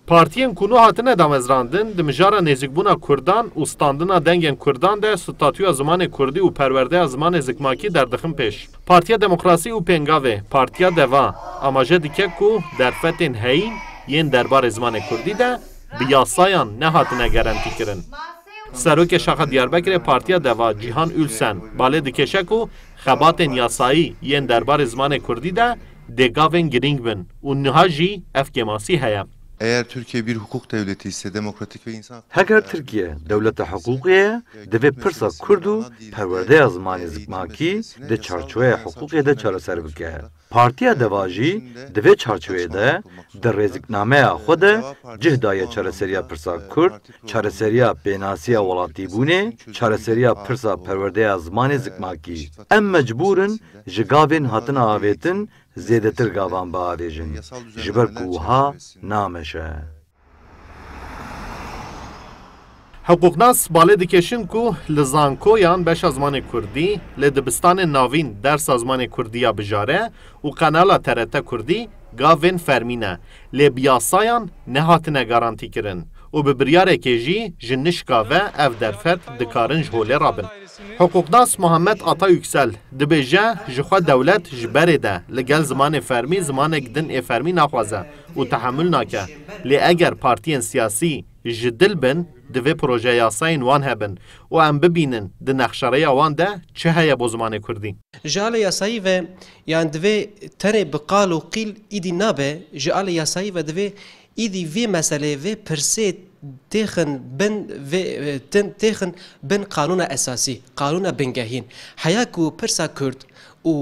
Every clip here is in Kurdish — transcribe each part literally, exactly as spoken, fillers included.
Partiyên ku nû hatine damezrandin, di mijara nêzîkbûna Kurdan û standina dengên Kurdan de statûya zimanê Kurdî û perwerdeya zimanê zikmakî derdixin pêş. Partiya Demokrasî û Pêngavê, Partiya Deva, amaje dike ku derfetên heyîn yên derbarê zimanê Kurdî de bi yasayan nehatine gerantîkirin. Serokê Şaxa Diyarbekirê Partiya Deva Cîhan Ülsen balê dikêşe ku xebatên yasayî yên derbarê zimanê Kurdî de dê gavên girîng bin û niha jî ev kêmasî heye. Eğer Türkiye bir hukuk devleti ise demokratik ve insan Heger Tirkiye dewleta hiqûqê ye, divê pirsa Kurd û perwerdeya zimanê zikmakî di çarçoveya hiqûqê de çareser bike. Partiya Deva jî di vê çarçoveyê de di rêziknameya xwe de cih daye çareseriya pirsa Kurd, çareseriya pênasiya welatîbûnê, çareseriya pirsa perwerdeya zimanê zikmakî. Em mecbûr in ji gavên hatina avêtin zêdetir gavan biavêjin, ji ber ku wiha nameşe. Hiqûqnas balê dikêşin ku li zankoyan beşa zimanê kurdî, li dibistanên navîn dersa zimanê kurdî ya bijare û kanala T R T Kurdî gavên fermî ne, lê bi yasayan nehatine garantîkirin û bi biryarekê jî ji nişka ve ev derfet dikarin ji holê rabin. Hiqûqnas Muhammed Ata Yüksel dibêje, ji xwe dewlet ji berê de li gel zimanê fermî zimanek din ê fermî naxwaze û tehemul nake. Lê eger partiyên siyasî ji dil bin, divê proje yasayên wan hebin û em bibînin di nexşerêya wan de çi heye bo zimanê kurdî. Ji alê yasayî ve, yan divê tenê bi qal û qîl îdî nabe, ji alê yasayî ve divê îdî vê meselê, vê pirsê têxin bin, vê, tin, têxin bin qanûna esasî, qanûna bingehîn. Heya ku pirsa Kurd û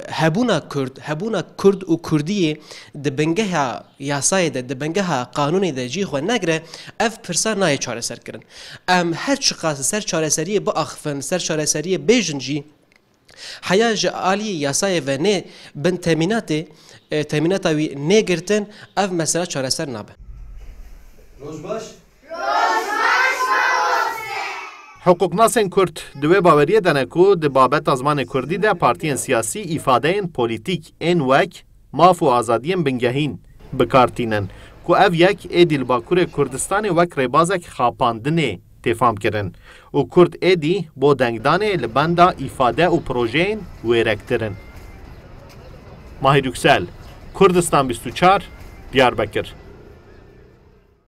hebûna Kurd, hebûna Kurd û Kurdiyê di bingeha yasayê de, di bingeha qanûnê de cî xwe negre, ev pirsa nayê çareserkirin. Em her çiqas li ser çareseriyê biaxifin, li ser çareseriyê bêjin jî, heya ji alî yasayê ve nê bin temînatê, e, temînata wî nê girtin, ev mesela çareser nabe. Roj baş. Hiqûqnasên Kurd di wê baweriyê de ne ku di babeta zimanê Kurdî de partiyên siyasî îfadeyên polîtîk ên wek maf û azadiyên bingehîn bi kar tînin, ku ev yek êdî li Bakurê Kurdistanê wek rêbazek xapandinê tê famkirin û Kurd êdî bo dengdanê li benda îfade û projeyên wêrektir in. Mahir Yüksel, Kurdistan bîst û çar, Diyarbekir.